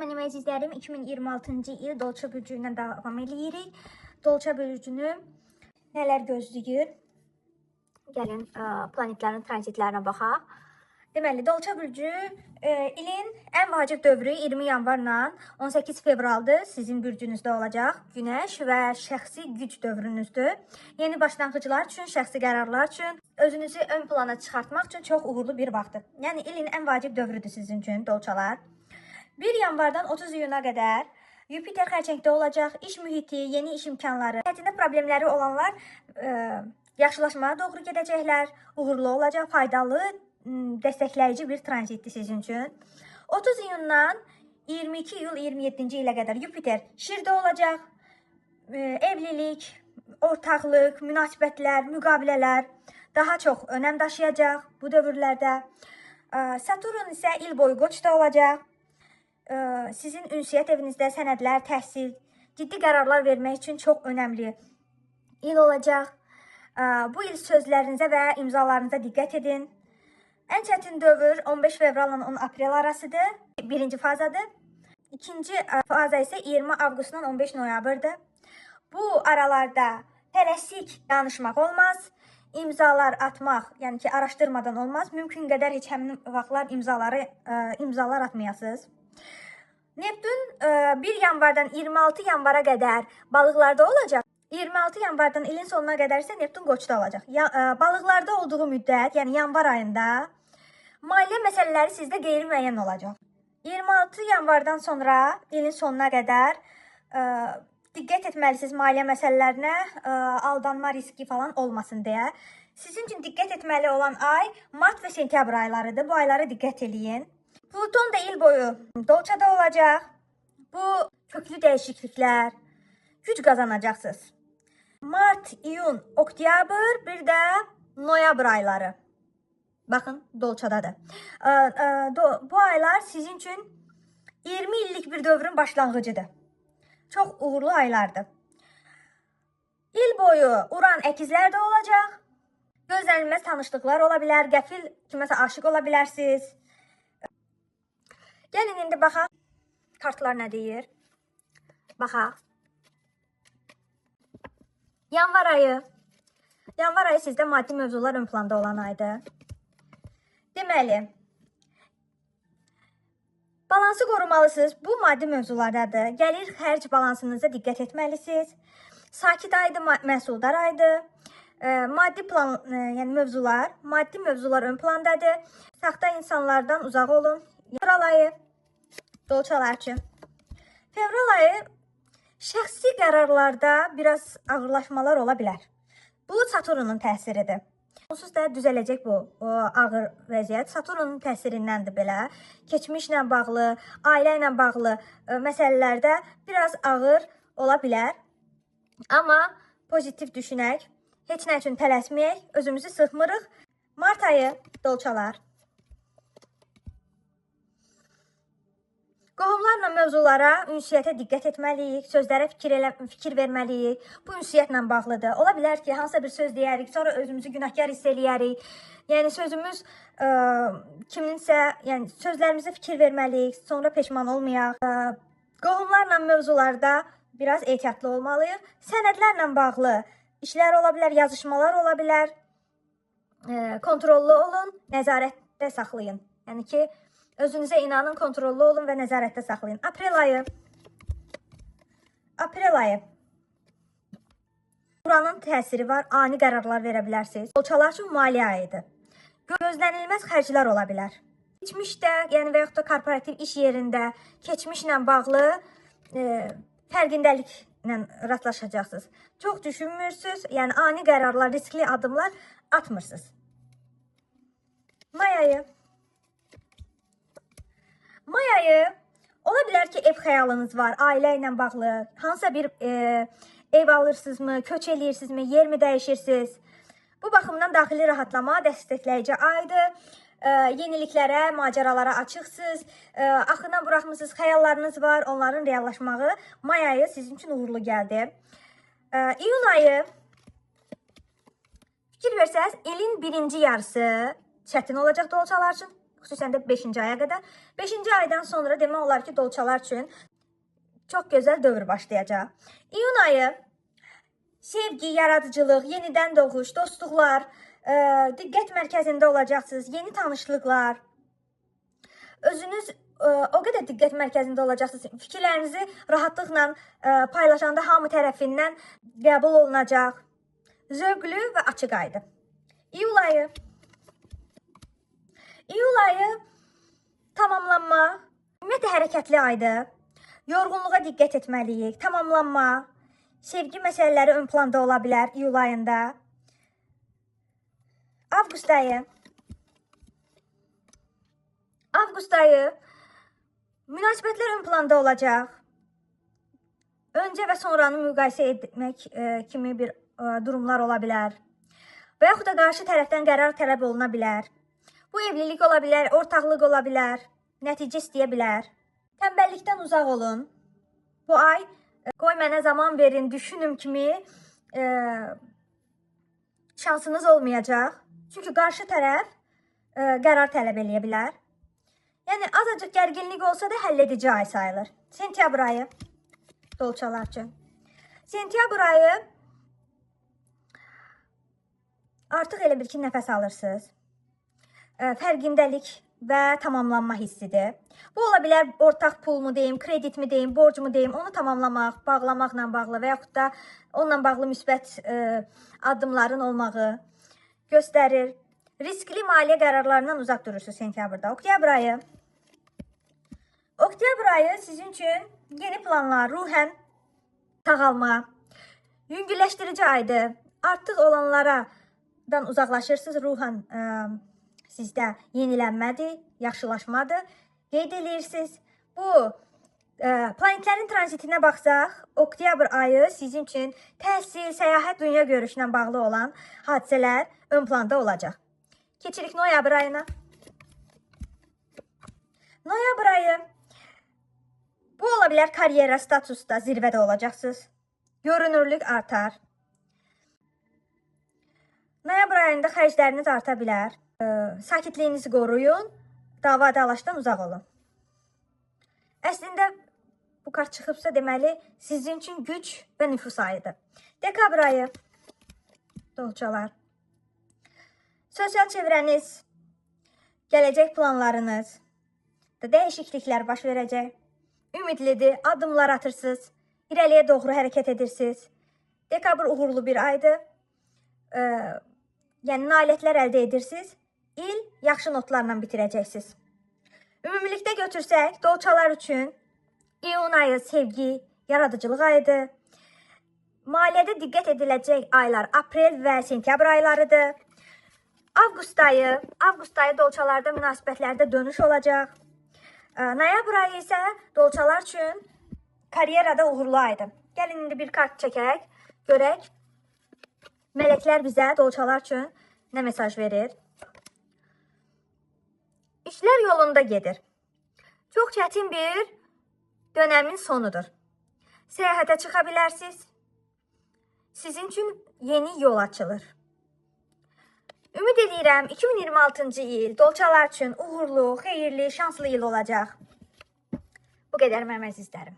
Mənim əzizlərim, 2026-cı il Dolça bürcü ilə davam eləyirik. Dolça bürcünü nələr gözləyir? Gəlin planetlərin transitlərinə baxaq. Deməli, Dolça bürcü ilin ən vacib dövrü 20 yanvarla 18 fevraldır. Sizin bürcünüzdə olacaq. Günəş və şəxsi güc dövrünüzdür. Yeni başlanğıclar üçün, şəxsi qərarlar üçün, özünüzü ön plana çıxartmaq üçün çox uğurlu bir vaxtdır. Yəni ilin ən vacib dövrüdür sizin üçün Dolçalar. 1 yanvardan 30 iyuna qədər Yupiter xərçəngdə olacaq. İş mühiti, yeni iş imkanları, həyatında problemləri olanlar yaxşılaşmaya doğru gedəcəklər. Uğurlu olacaq, faydalı, dəstəkləyici bir transitdir sizin üçün. 30 iyundan 22 iyul 27-ci ilə qədər Yupiter Şirdə olacaq. Evlilik, ortaqlıq, münasibətlər, müqavilələr daha çox önəm daşıyacaq bu dövrlərdə. Saturn isə il boyu Qoçda olacaq. Sizin ünsiyyət evinizdə sənədlər, təhsil, ciddi qərarlar vermək üçün çox önəmli il olacaq. Bu il sözlərinizə və imzalarınıza diqqət edin. Ən çətin dövr 15 fevralla 10 aprel arasıdır. Birinci fazadır. İkinci faza isə 20 avqustdan 15 noyabrdır. Bu aralarda tələsik danışmaq olmaz. İmzalar atmaq, yəni ki, araşdırmadan olmaz. Mümkün qədər heç həmin vaxtlar imzalar atmayasınız. Neptun 1 yanvardan 26 yanvara qədər balıqlarda olacaq. 26 yanvardan ilin sonuna qədər isə Neptun Qoçda olacaq. Balıqlarda olduğu müddət, yəni yanvar ayında maliyyə məsələləri sizdə qeyri-müəyyən olacaq. 26 yanvardan sonra ilin sonuna qədər diqqət etməlisiniz maliyyə məsələlərinə, aldanma riski falan olmasın deyə. Sizin üçün diqqət etməli olan ay mart və sentyabr aylarıdır. Bu aylara diqqət eləyin. Pluton da il boyu Dolçada olacaq. Bu köklü dəyişikliklər, güc qazanacaqsınız. Mart, iyun, oktyabr, bir də noyabr ayları. Baxın, Dolçadadır. Bu aylar sizin üçün 20 illik bir dövrün başlanğıcıdır. Çox uğurlu aylardır. İl boyu Uran əkizlərdə olacaq. Gözlənilməz tanışlıqlar ola bilər, qəfil kiməsə aşiq ola bilərsiniz. Gəlin indi baxaq kartlar nə deyir. Baxaq. Yanvar ayı. Yanvar ayı sizdə maddi mövzular ön planda olan aydır. Deməli, balansı qorumalısınız. Bu maddi mövzulardadır. Gəlir xərc balansınıza diqqət etməlisiniz. Sakit aydır, məhsuldar aydır. Maddi plan, yəni mövzular, maddi mövzular ön plandadır. Saxta insanlardan uzaq olun. Fevral ayı, Dolçalar üçün. Fevral ayı şəxsi qərarlarda biraz ağırlaşmalar ola bilər. Bu Saturnun təsiridir. Onsuz da düzələcək bu o ağır vəziyyət. Saturnun təsirindəndir belə. Keçmişlə bağlı, ailə ilə bağlı məsələlərdə biraz ağır ola bilər. Amma pozitiv düşünək. Heç nə üçün tələsməyək, özümüzü sıxmırıq. Mart ayı Dolçalar. Qohumlarla mövzulara, ünsiyyətə diqqət etməliyik, sözlərə fikir verməliyik. Bu ünsiyyətlə bağlıdır. Ola bilər ki, hansısa bir söz deyərik, sonra özümüzü günahkar hiss eləyərik. Yəni sözümüz kiminsə, yəni sözlərimizə fikir verməliyik, sonra peşman olmayaq. Qohumlarla mövzularda biraz ehtiyatlı olmalıyıq. Sənədlərlə bağlı işlər ola bilər, yazışmalar ola bilər. Kontrollü olun, nəzarətdə saxlayın. Yəni ki, özünüzə inanın, kontrollü olun və nəzarətdə saxlayın. Aprel ayı. Aprel ayı. Uranın təsiri var, ani qərarlar verə bilərsiniz. Dolçalar üçün maliyyə ayıdır. Gözlənilməz xərclər ola bilər. Keçmişdə, yəni və yaxud da korporativ iş yerində keçmişlə bağlı fərqindəliklə rastlaşacaqsınız. Çox düşünmürsünüz, yəni ani qərarlar, riskli addımlar atmırsınız. May ayı. May ayı ola bilər ki, ev xəyalınız var, ailə ilə bağlı, hansısa bir ev alırsınızmı, köç eləyirsinizmi, yer mi dəyişirsiniz? Bu baxımdan daxili rahatlama, dəstəkləyici aydır. Yeniliklərə, macəralara açıqsınız, axına buraxmısınız, xəyallarınız var, onların reallaşmağı may ayı sizin üçün uğurlu gəldi. İyun ayı, fikir versəniz, ilin birinci yarısı çətin olacaq dolçalar üçün. Xüsusən də 5-ci aya qədər. 5-ci aydan sonra demək olar ki, dolçalar üçün çox gözəl dövr başlayacaq. İyun ayı sevgi, yaradıcılıq, yenidən doğuş, dostluqlar, diqqət mərkəzində olacaqsınız, yeni tanışlıqlar. Özünüz o qədər diqqət mərkəzində olacaqsınız. Fikirlərinizi rahatlıqla paylaşanda hamı tərəfindən qəbul olunacaq. Zövqlü və açıq aydır. İyul ayı. İyul ayı tamamlanma, ümumiyyətlə hərəkətli aydır. Yorğunluğa diqqət etməliyik. Tamamlanma, sevgi məsələləri ön planda ola bilər iyul ayında. Avqust ayı. Avqust ayı münasibətlər ön planda olacaq. Öncə və sonranı müqayisə etmək kimi bir durumlar ola bilər. Və yaxud da qarşı tərəfdən qərar tələb oluna bilər. Bu evlilik ola bilər, ortaqlıq ola bilər, nəticə istəyə bilər. Tənbəllikdən uzaq olun. Bu ay qoy mənə zaman verin, düşünüm kimi şansınız olmayacaq. Çünki qarşı tərəf qərar tələb eləyə bilər. Yəni azacıq gərginlik olsa da həll edici ay sayılır. Sentyabr ayı dolçalar üçün. Sentyabr ayı artıq elə bil ki, nəfəs alırsınız. Fərqindəlik və tamamlanma hissidir. Bu ola bilər ortaq pulmu deyim, kreditmi deyim, borcumu deyim, onu tamamlamaq, bağlamaqla bağlı və yaxud da onunla bağlı müsbət addımların olmağı göstərir. Riskli maliyyə qərarlarından uzaq durursunuz sentyabrda. Oktyabr ayı. Oktyabr ayı sizin üçün yeni planlar, ruhən sağalma, yüngülləşdirici aydır. Artıq olanlardan uzaqlaşırsınız, ruhən sizdə yenilənmədir, yaxşılaşmadır. Qeyd edirsiniz. Bu planetlərin transitinə baxsaq, oktyabr ayı sizin üçün təhsil, səyahət, dünya görüşünə bağlı olan hadisələr ön planda olacaq. Keçirik noyabr ayına. Noyabr ayı bu ola bilər karyera, statusda zirvədə olacaqsınız. Görünürlük artar. Noyabr ayında xərcləriniz arta bilər. Sakitliyinizi qoruyun, dava dalaşdan uzaq olun. Əslində bu kart çıxıbsa deməli sizin üçün güc və nüfus ayıdır. Dekabr ayı dolçalar. Sosial çevrəniz, gələcək planlarınız da dəyişikliklər baş verəcək. Ümidlidir, addımlar atırsınız, irəliyə doğru hərəkət edirsiniz. Dekabr uğurlu bir aydır. Yəni nailiyyətlər əldə edirsiniz. İl yaxşı notlarla bitirəcəksiniz. Ümumilikdə götürsək, dolçalar üçün iyun ayı sevgi, yaradıcılıq ayıdır. Maliyyədə diqqət ediləcək aylar aprel və sentyabr aylarıdır. Avqust ayı dolçalarda münasibətlərdə dönüş olacaq. Noyabr ayı isə dolçalar üçün karyerada uğurlu aydır. Gəlin indi bir kart çəkək, görək mələklər bizə dolçalar üçün nə mesaj verir? İşlər yolunda gedir. Çox çətin bir dönəmin sonudur. Səyahətə çıxa bilərsiniz. Sizin üçün yeni yol açılır. Ümid edirəm 2026-cı il dolçalar üçün uğurlu, xeyirli, şanslı il olacaq. Bu qədər mənim əzizlərim.